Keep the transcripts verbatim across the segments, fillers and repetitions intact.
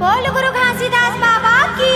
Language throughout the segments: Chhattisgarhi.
बोल गुरु घासीदास बाबा की।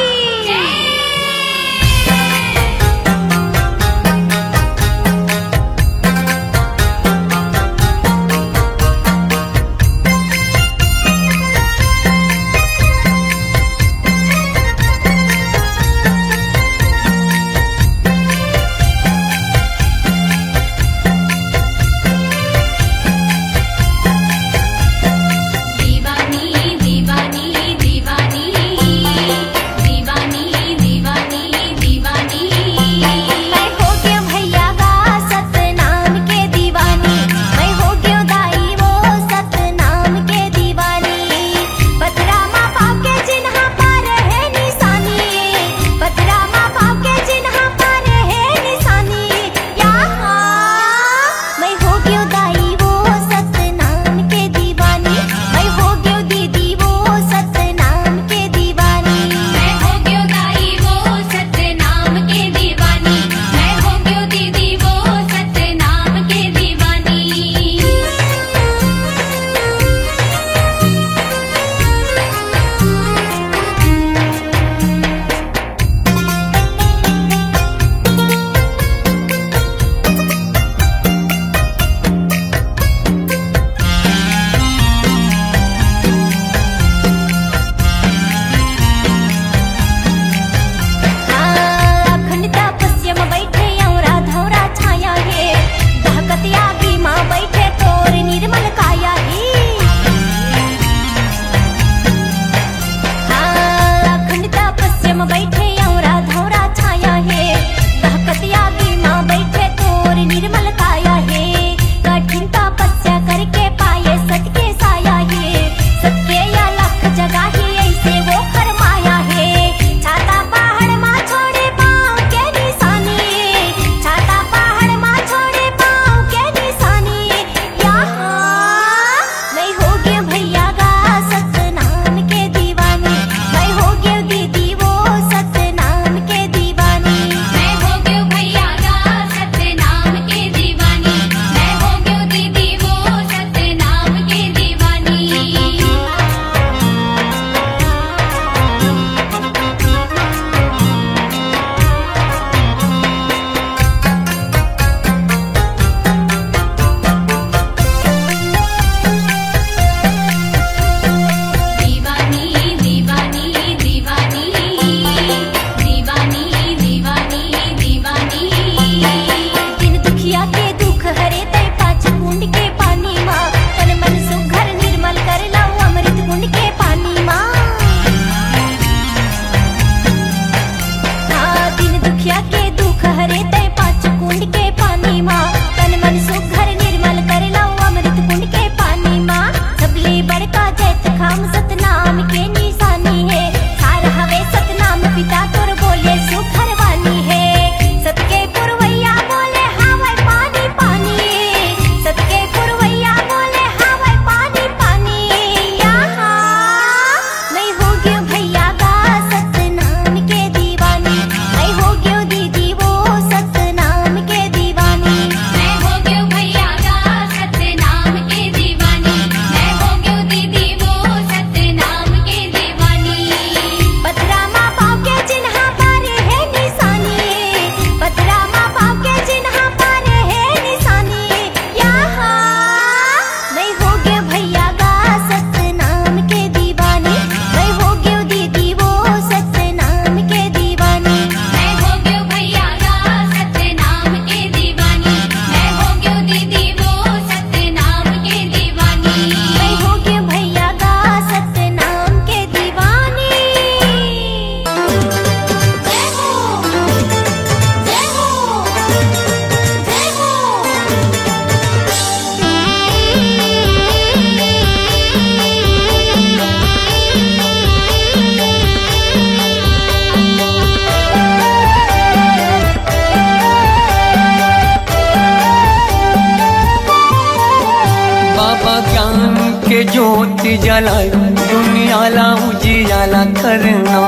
ज्ञान के ज्योति जलाए, दुनिया ला उजियाला करना।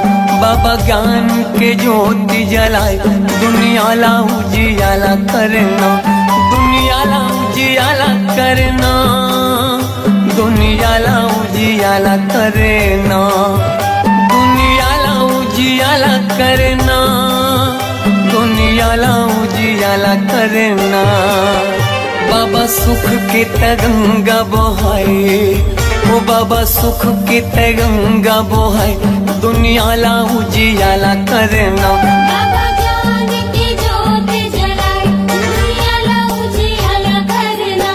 बाबा ज्ञान के ज्योति जलाए, दुनिया ला उजियाला करना। दुनिया ला उजियाला करना, दुनिया ला उजियाला उजियाला करना, दुनिया ला उजियाला करना, दुनिया ला उजियाला करना। बाबा सुख के तै गंगा बोहाय, ओ बाबा सुख के तै गंगा बोहाय, दुनिया ला उजियाला करना। बाबा ज्ञान की ज्योत जलाए, दुनिया ला उजियाला करना।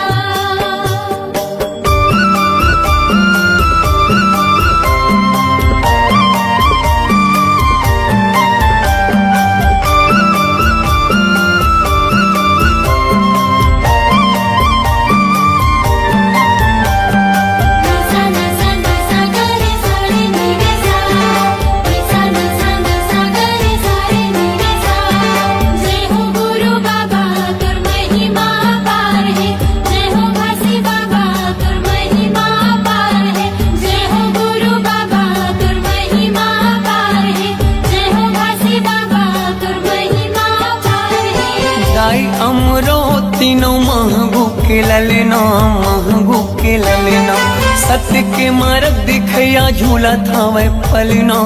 जय हो गुरु बाबा, तोर महिमा अपार हे। जय हो घासी बाबा, तोर महिमा अपार हे। जय हो गुरु बाबा, तोर महिमा अपार हे। जय हो घासी बाबा, तोर महिमा अपार हे। दाई अमरो तीनों महगू के ललना, महगू के ललना। सत्य के मारग दिखैया झूलत हवय पलना,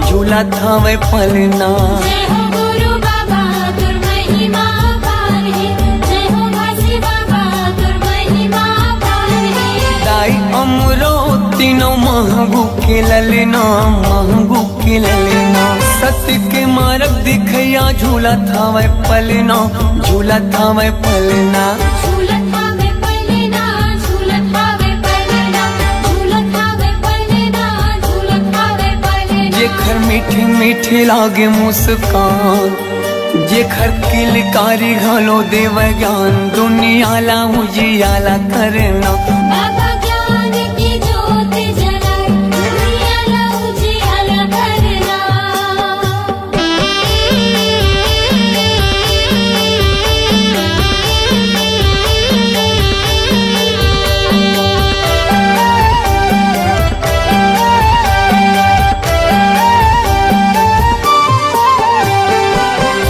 झूलत हवय पलना। जय हो गुरु बाबा, तोर महिमा अपार हे। जय हो घासी बाबा, तोर महिमा अपार हे। दाई अमरो तीनों महगू के ललना, महगू के ललना। सत्य के मारग दिखैया झूलत हवय पलना, झूलत हवय पलना। झूलत हवय पलना, झूलत हवय पलना, झूलत हवय पलना, झूलत हवय पलना। जेखर मीठी मीठी लागे मुस्कान, जेखर किलकारी घलो देवय ज्ञान, दुनिया ला उजियाला करना। बाबा ज्ञान की ज्योत जलाए, दुनिया ला उजियाला करना।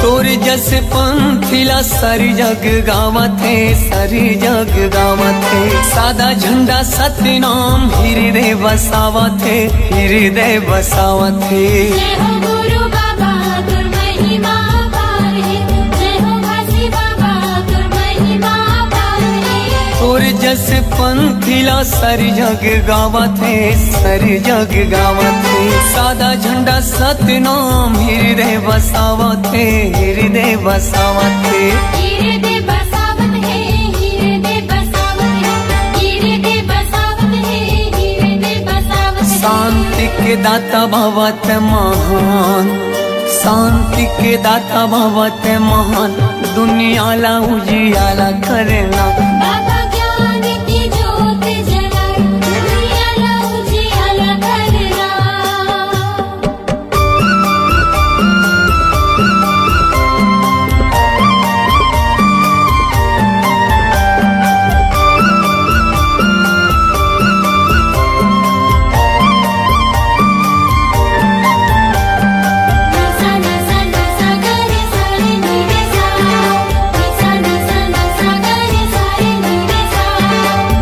तोर जस पंथी ला सारी जग गावत हे, सारी जग गावत हे। सादा झंडा सतनाम हृदय बसावत हे, हृदय बसावत हे। जय हो गुरु बाबा, तोर महिमा अपार हे। जय हो घासी बाबा, तोर महिमा अपार हे। तोर जस पंथी ला सारी जग गावत हे, सारी जग गावत हे। सादा झंडा सतनाम हृदय बसावत हे, हृदय बसावत हे। हृदय बसावत हे, हृदय बसावत हे, हृदय बसावत हे, हृदय बसावत हे। शांति के दाता भवत महान, शांति के दाता भवत महान, दुनिया ला उजियाला करना। बाबा ज्ञान की ज्योत जलाए, दुनिया ला उजियाला करना।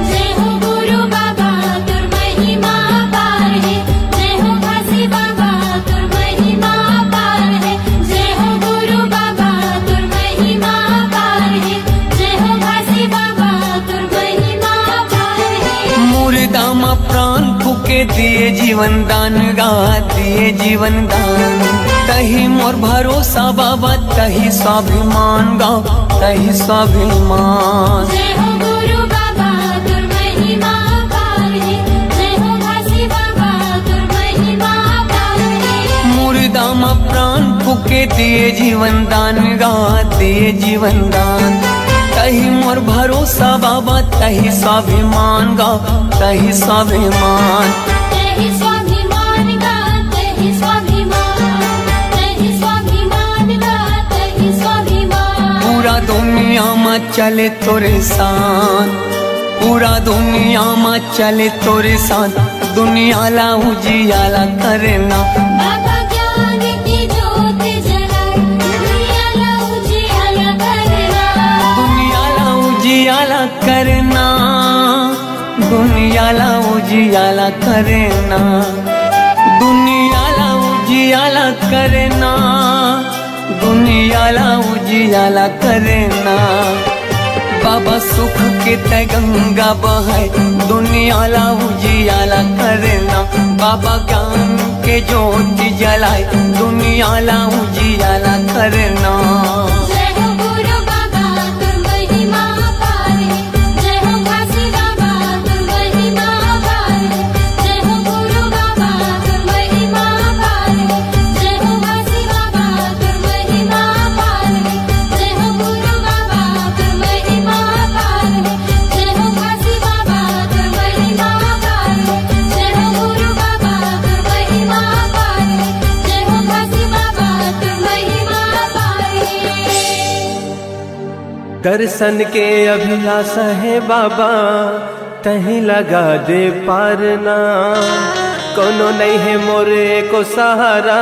जय हो गुरु बाबा, तोर महिमा अपार हे। जय हो घासी बाबा, तोर महिमा अपार हे। जय हो गुरु बाबा, तोर महिमा अपार हे। जय हो घासी बाबा, तोर महिमा अपार हे। मुर्दा म प्राण फूके दिए जीवन दान गा, दिए जीवन दान। तही मोर भरोसा बाबा, तही स्वाभिमान गा, तही स्वाभिमान। जय हो गुरु बाबा, तोर महिमा अपार हे। जय हो घासी बाबा, तोर महिमा अपार हे। मुर्दा म प्राण फूके दिए जीवन दान गा, दिए जीवन दान। तही मोर भरोसा बाबा, तही स्वाभिमान गा, तही स्वाभिमान। तही स्वाभिमान गा, तही स्वाभिमान, तही स्वाभिमान गा, तही स्वाभिमान। पूरा दुनिया म चले तोर शान, पूरा दुनिया म चले तोर शान, दुनिया ला उजियाला करना। बाबा ज्ञान की ज्योत जलाए, दुनिया ला उजियाला करना। दुनिया ला उजियाला करना। दुनिया ला उजियाला करे ना, दुनिया ला उजियाला करे ना, दुनिया ला उजियाला करे ना। बाबा सुख के तैं गंगा बहाय, दुनिया ला उजियाला करे ना। बाबा ज्ञान के ज्योति जलाय, दुनिया ला उजियाला करे ना। जय हो गुरु बाबा, तोर महिमा अपार हे। जय हो काशी बाबा, तोर महिमा अपार हे। जय हो गुरु बाबा, तोर महिमा अपार हे। जय हो काशी बाबा, तोर महिमा अपार हे। जय हो गुरु बाबा, तोर महिमा अपार हे। जय हो काशी बाबा, तोर महिमा अपार हे। जय हो गुरु बाबा, तोर महिमा अपार हे। जय हो काशी बाबा, तोर महिमा अपार हे। दर्शन के अभिलाषा हे बाबा, तहीं लगा दे पार ना। कोनो नइ हे मोर एको सहारा,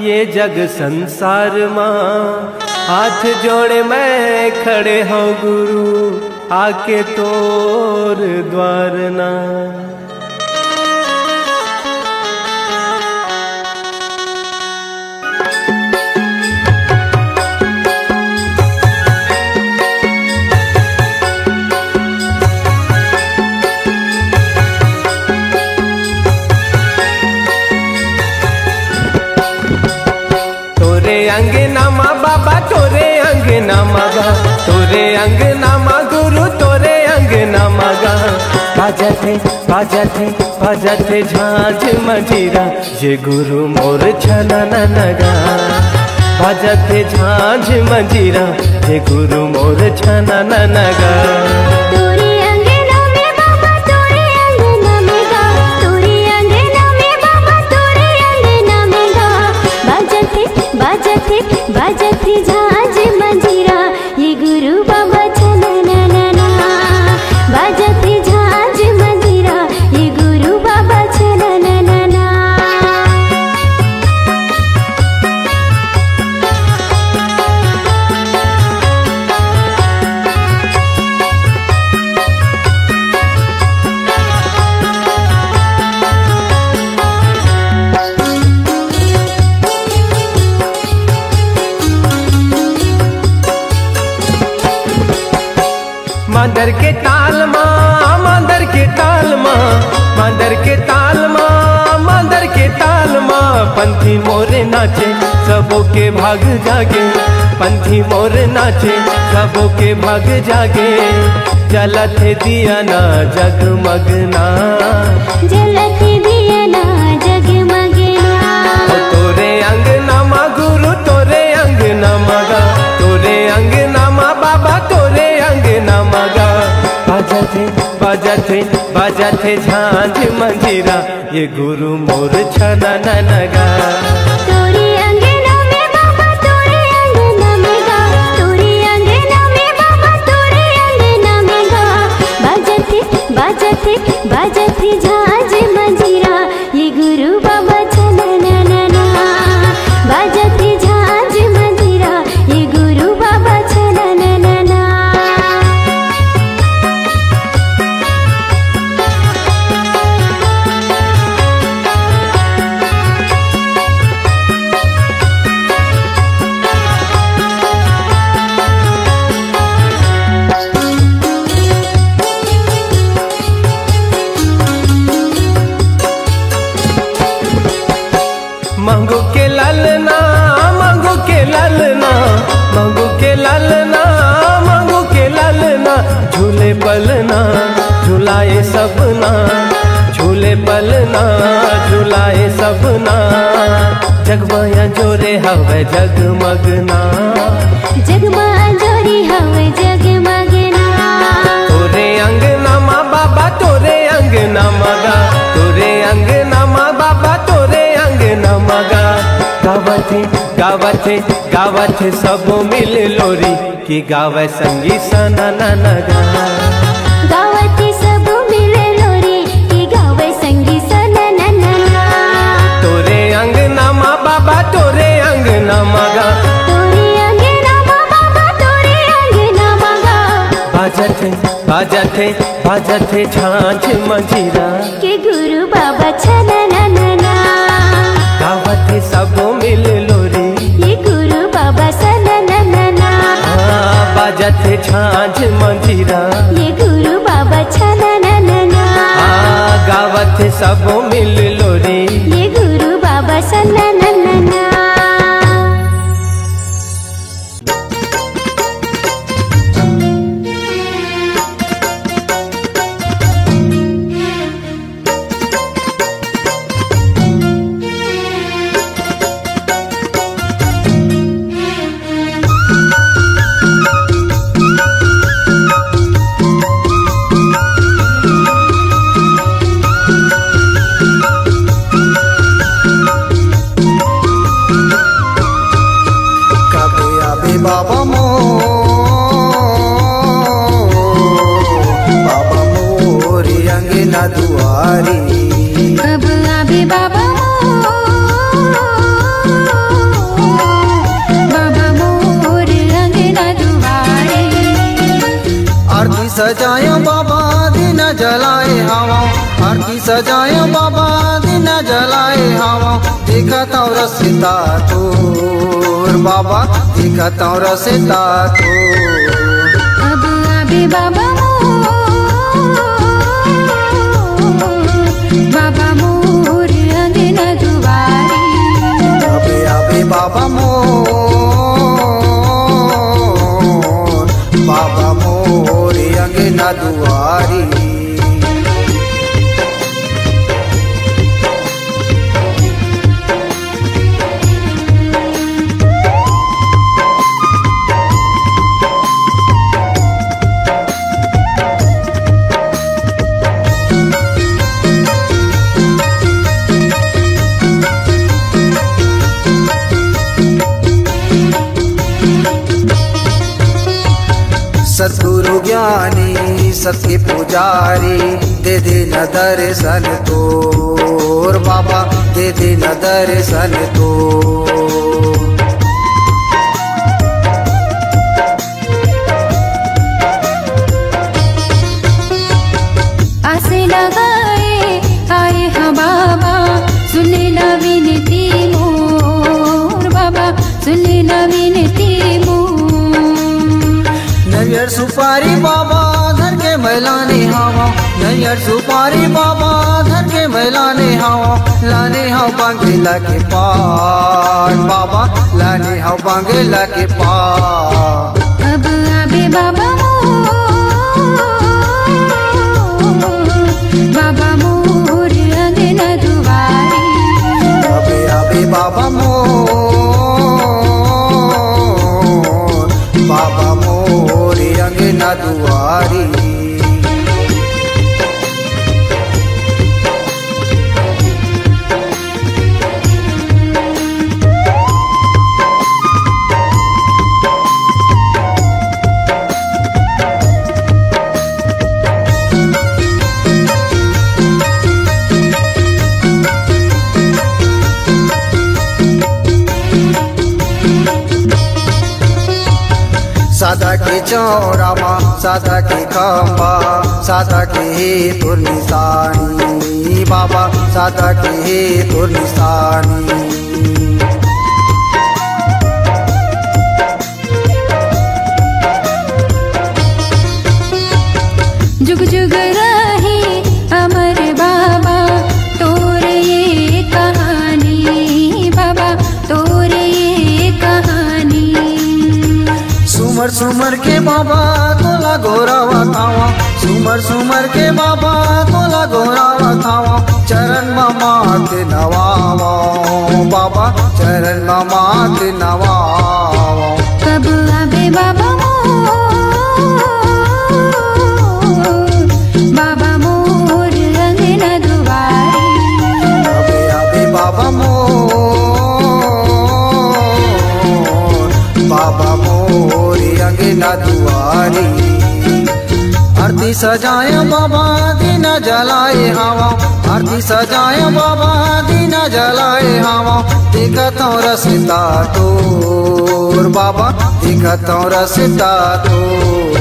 ये जग संसार मा। हाथ जोड़े मैं खड़े हौं गुरु, आके तोर द्वार ना। तोरे अंगना मा बाबा, तोरे अंगना मा गा, तोरे अंगना मा गुरु, तोरे अंगना मा गा। बाजत हे, बाजत हे, बाजत हे झांझ मंजीरा, ये गुरु मोर छननन गा। बाजत हे झांझ मंजीरा, ये गुरु मोर छननन गा। तोरे अंगना में बाबा, तोरे अंगना में गा, तोरे अंगना में बाबा, तोरे अंगना में गा। बाजत हे, बाजत हे, बाजत हे झांझ मंजीरा, ये गुरु बाबा छनननना। बाजत हे झांझ मंजीरा, ये गुरु बाबा छनननना। मांदर के ताल मा, मांदर के ताल मा, मांदर के ताल मा, मांदर के ताल मा, पंथी मोर नाचे, सबो के भाग जागे। पंथी मोर नाचे, सबो के भाग जागे। जलत हे दिया ना जगमग ना, जलत हे दिया ना जगमग ना। ओ तोरे अंगना मा गुरु, तोरे अंगना मा गा, तोरे अंगना मा बाबा, तोरे अंगना मा गा। बाजत हे, बाजत हे, बाजत हे झांझ मंजीरा, ये गुरु मोर छननन गा। तोरे अंगना में बाबा, तोरे अंगना में गा, तोरे अंगना में बाबा, तोरे अंगना में गा। बाजत हे, बाजत हे, बाजत हे झांझ मंजीरा, ये गुरु बाबा छनननना। बाजत हे झांझ मंजीरा, ये गुरु बाबा छनननना। मांगू के लालना, मांगू के लालना, मांगू के लालना, मांगू के लालना, झूले पलना, झुलाए सबना, झूले पलना, झुलाए सबना। जगमा अंजोरे हवे जगमगना, जगमा अंजोरे हवे जगमगना। तोरे अंगना मा बाबा, तोरे अंगना मा गा, तोरे अंगना मा बाबा, तोरे अंगना मा गा। गावत हे, गावत हे, गावत हे सबो मिल लोरी, कि गावय संगी सननन गा। गावत हे सबो मिल लोरी, कि गावय संगी सननन गा। तोरे अंगना मा बाबा, तोरे अंगना मा गा। तोरे अंगना मा बाबा, तोरे अंगना मा गा। बाजत हे, बजथे, बजथे झांझ मंजीरा। के गुरु बाबा छन ननना। गावथे सबो मिल लोरी। ये गुरु बाबा सन ननना। हाँ, बजथे झांझ मंजीरा। ये गुरु बाबा छन ननना। हाँ, गावथे सबो मिल लोरी। ये गुरु बाबा सन ननना। कब आबे बाबा मोर, बाबा मोर अंगना दुआरी। कब आबे बाबा मोर, बाबा मोर अंगना दुआरी। आरती सजायो बाबा, दीया जलाए हवा। आरती सजायो बाबा, दीया जलाए हवा। देखत हंव रस्ता तोर बाबा, देखत हंव रस्ता तोर। अब आबे बाबा मोर, बाबा मोर अंगना दुआरी। अब आबे बाबा मोर, बाबा मोर अंगना दुआरी। सतगुरु ज्ञानी सबके पुजारी, दे दे न दर्शन तोर बाबा, दे दे न दर्शन तोर। आस लगाए आए हंव बाबा, सुन न विनती मोर बाबा, सुन न विनती मोर। नरियर सुपारी बाबा धर के मैं लाने हंव, नरियर सुपारी बाबा धर के मैं लाने हंव, लाने हंव बांगेला के पान बाबा, लाने हंव बांगेला के पान। अब आबे बाबा मोर, बाबा मोर अंगना दुआरी। अब आबे बाबा मोर, बाबा मोर अंगना दुआरी। सादा के चौरा मा, सादा के खंबा, सादा के हे तोर निशानी बाबा, सादा के हे तोर निशानी। जुग जुग रहे अमर बाबा तोर ये कहानी, बाबा तोर ये कहानी। सुमर सुमर के बाबा तोला गोहरावत हंव, सुमर सुमर के बाबा तोला गोहरावत हंव। चरण म माथ नवावंव बाबा, चरण म माथ नवावंव। कब आबे बाबा मोर, बाबा मोर अंगना दुआरी। कब आबे बाबा मोर, बाबा मोर अंगना दुआरी। आरती सजाए बाबा, दीया जलाए हंव, आरती सजाए बाबा, दीया जलाए हंव। देखत हंव रस्ता तोर बाबा, देखत हंव रस्ता तोर।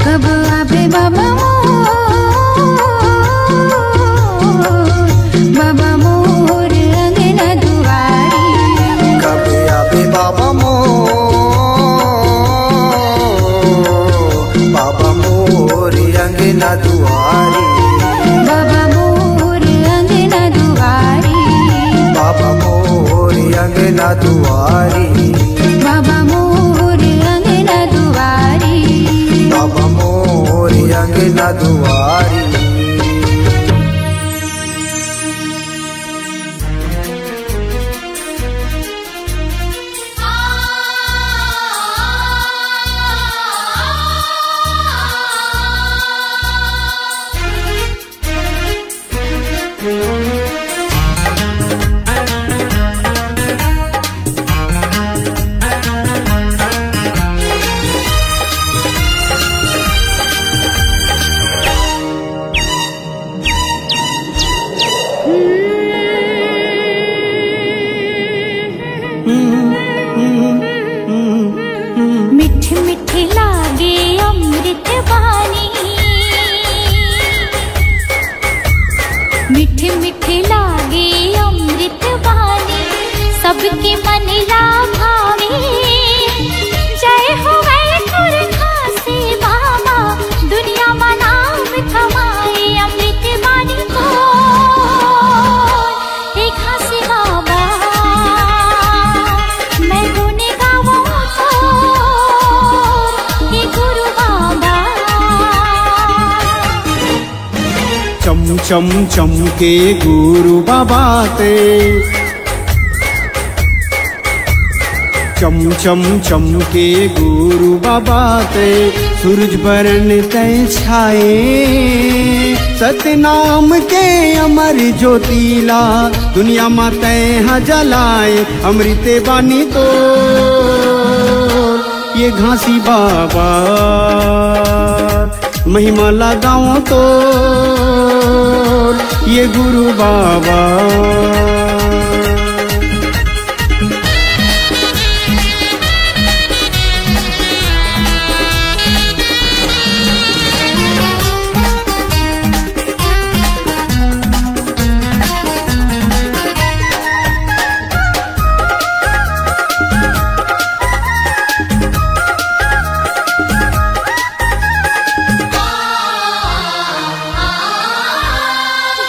कब आबे बाबा मोर, बाबा मोर अंगना दुआरी। कब आबे बाबा मोर, बाबा मोर अंगना दुआरी। बाबा मोर अंगना दुआरी। बाबा मोर अंगना दुआरी। बाबा मोर अंगना दुआरी। बाबा मोर अंगना दुआरी। मीठ मीठ लागे अमृत बानी, मीठ मीठ लागे अमृत बानी, सबके मन ला भावे। जय होवे पुरखा से बाबा, दुनिया मा नाम कमाए। अमृत बानी तो हे घासी बाबा, मैं गुण गावों तोर, हे गुरु बाबा। चम चम चमके गुरु बाबा ते, चम चम चमके गुरु बाबा ते, सूरज बरन तै छाए। सतनाम के अमर ज्योति ला, दुनिया मा तै हा जलाए। अमृत बानी तोर ये घासी बाबा, महिमा ला गावों तोर ये गुरु बाबा।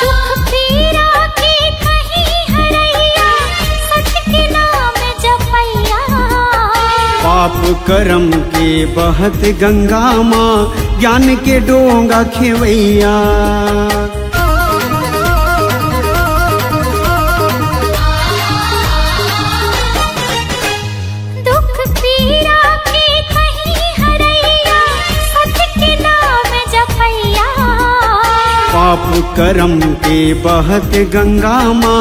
दुख पीरा के कहीं हरैया, सत के नाम जपैया। पाप करम के बहत गंगा मा, ज्ञान के डोंगा खेवैया। दुख पीरा के कहीं हरैया, सत के नाम जपैया। पाप करम के बहत गंगा मा,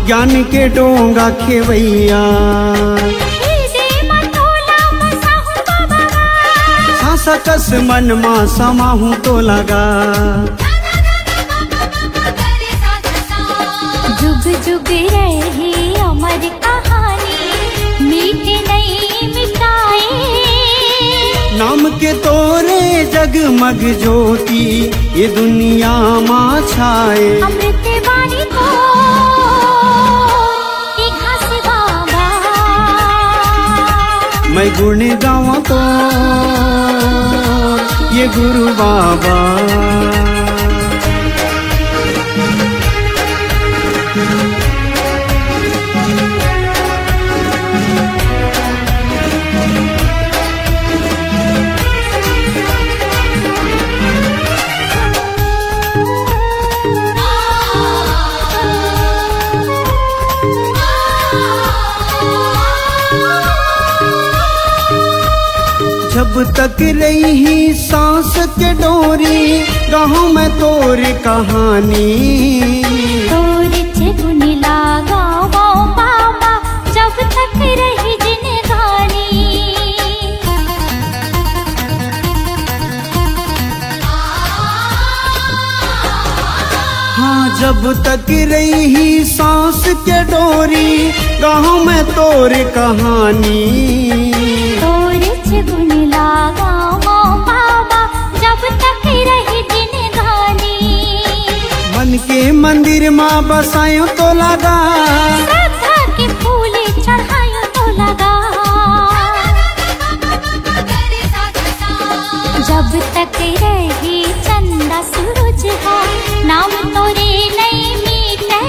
ज्ञान के डोंगा खेवैया। हृदय मा तोला बसाहूँ बाबा। साँस कस मन मा समाहूँ तोला गा। जुग जुग रहे अमर कहानी, मीटे नहीं मिटाए। नाम के तोरे जगमग ज्योति, ये दुनिया मा छाए। अमृत बानी तोर ये घासी बाबा, मैं गुण गावों तोर ये गुरु बाबा। जब तक रही साँस के डोरी, गाहूँ मैं तोर कहानी। तोर चे गुण ला गावों बाबा, जब तक रही जिनगानी। हाँ, जब तक रही साँस के डोरी, गाहूँ मैं तोर कहानी। तोर चे गुण ला गावों बाबा, जब तक रही जिनगानी। मन के मंदिर मा बसायो तो लगा। श्रद्धा के फूल चढ़ायो तो लगा। जब तक रही चंदा सूरज हा, नाम तोरे नहीं मिटे।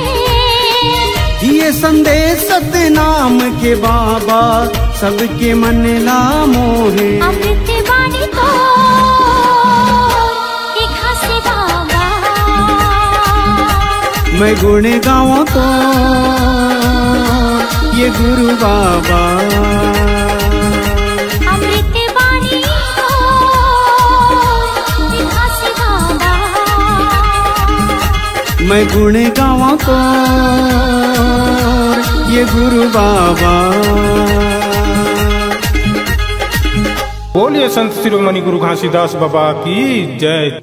ये संदेश सतनाम के बाबा, सबके मन ला मोहे। अमृत बानी तो दिखा से बाबा। मैं गुण गाऊं तो ये गुरु बाबा। अमृत बानी तो दिखा से बाबा। मैं गुण गाऊं तो ये गुरु बाबा। बोलिए संत शिरोमणि गुरु घासीदास बाबा की जय।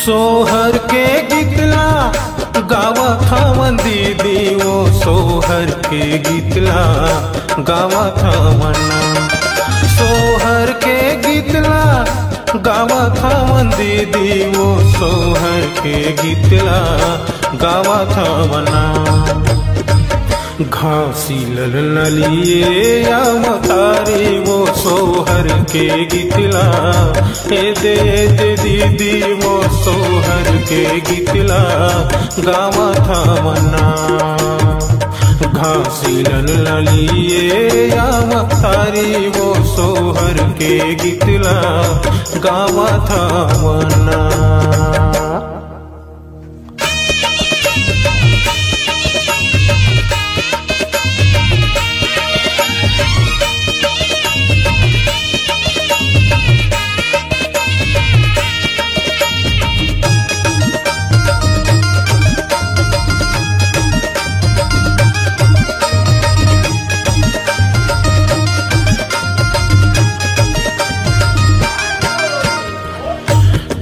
सोहर के गीतला गावत हवन दीदी वो, सोहर के गीतला गावत हवन। सोहर के गीतला गावत हवन दीदी वो, सोहर के गीतला गावत हवन। घासी ललना लिए अवतारी वो, सोहर के गीतला ए दे दे दीदी वो, सोहर के गीतला गावत हवन। घासी ललना लिए अवतारी वो, सोहर के गीतला गावत हवन।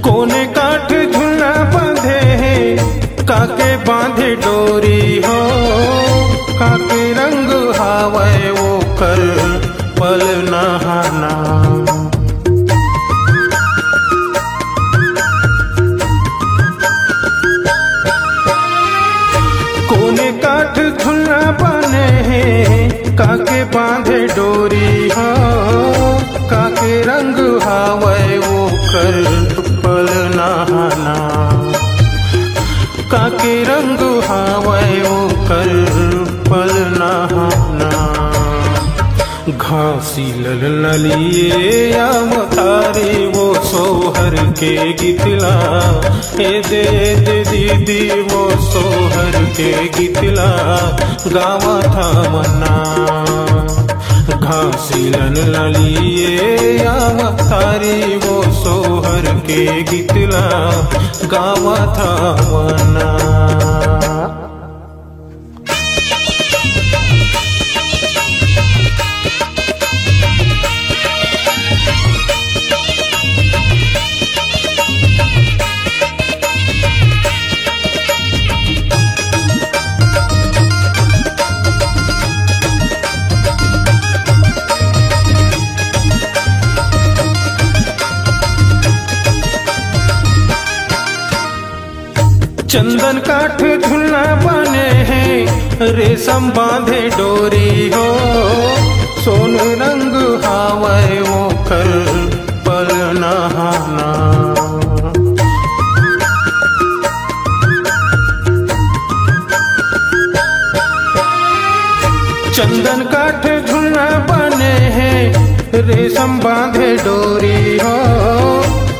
कोने काठ झुलना बांधे हे, काके बांधे डोरी हो, काके रंग हावय ओकर पल नहाना। कोने काठ झुलना बने हे, काके बांधे डोरी हो, काके रंग हावय ओकर पल नहाना, काके रंग हावय ओकर पल नहाना। घासी ललना लिए अवतारी वो, सोहर के गीतला ए दे दे दीदी वो, सोहर के गीतला गावत हवन। घासी ललना लिए अवतारी वो, सोहर के गीतला गावत हवन। चंदन काठ झुलना बने हे, रेशम बांधे डोरी हो, सोन रंग हावय ओकर पल नहाना। चंदन काठ झुलना बने हे, रेशम बांधे डोरी हो,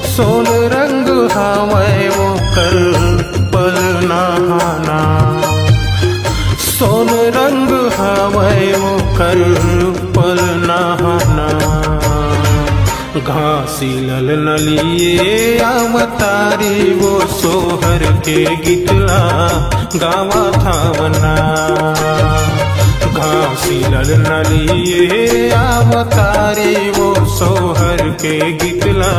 सोन रंग हावय ओकर पल नहाना, सोन रंग हावय ओकर पल नहाना। घासी ललना लिए अवतारी वो सोहर के गीतला गावत हवना। घासी ललना लिए अवतारी वो सोहर के गीतला,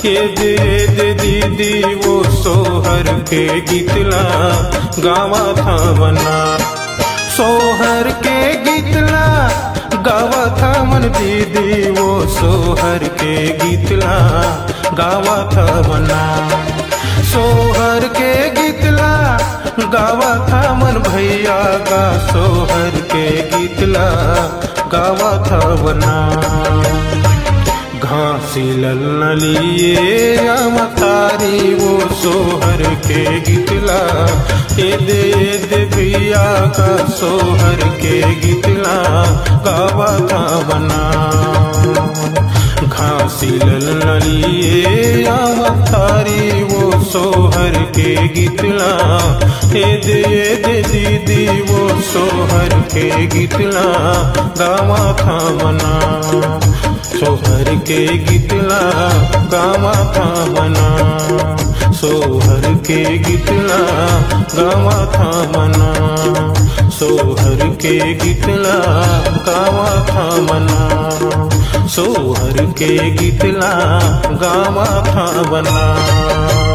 ए दे दे दीदी वो सोहर के गीतला गावत हवना। सोहर के गीतला गावत हवन दीदी वो सोहर के गीतला गावत हवना। सोहर के गीतला गावत हवन भैया गा सोहर के गीतला गावत हवना। घासी ललना लिए अवतारी वो सोहर के गीतला, ए दे दे भैया गा सोहर के गीतला गावत हवना। घासी ललना लिए अवतारी वो सोहर के गीतला, ए दे दे दीदी वो सोहर के गीतला गावत हवना। सोहर के गीतला गावत हवना। सोहर के गीतला गावत हवना। सोहर के गीतला गावत हवना। सोहर के गीतला गावत हवना।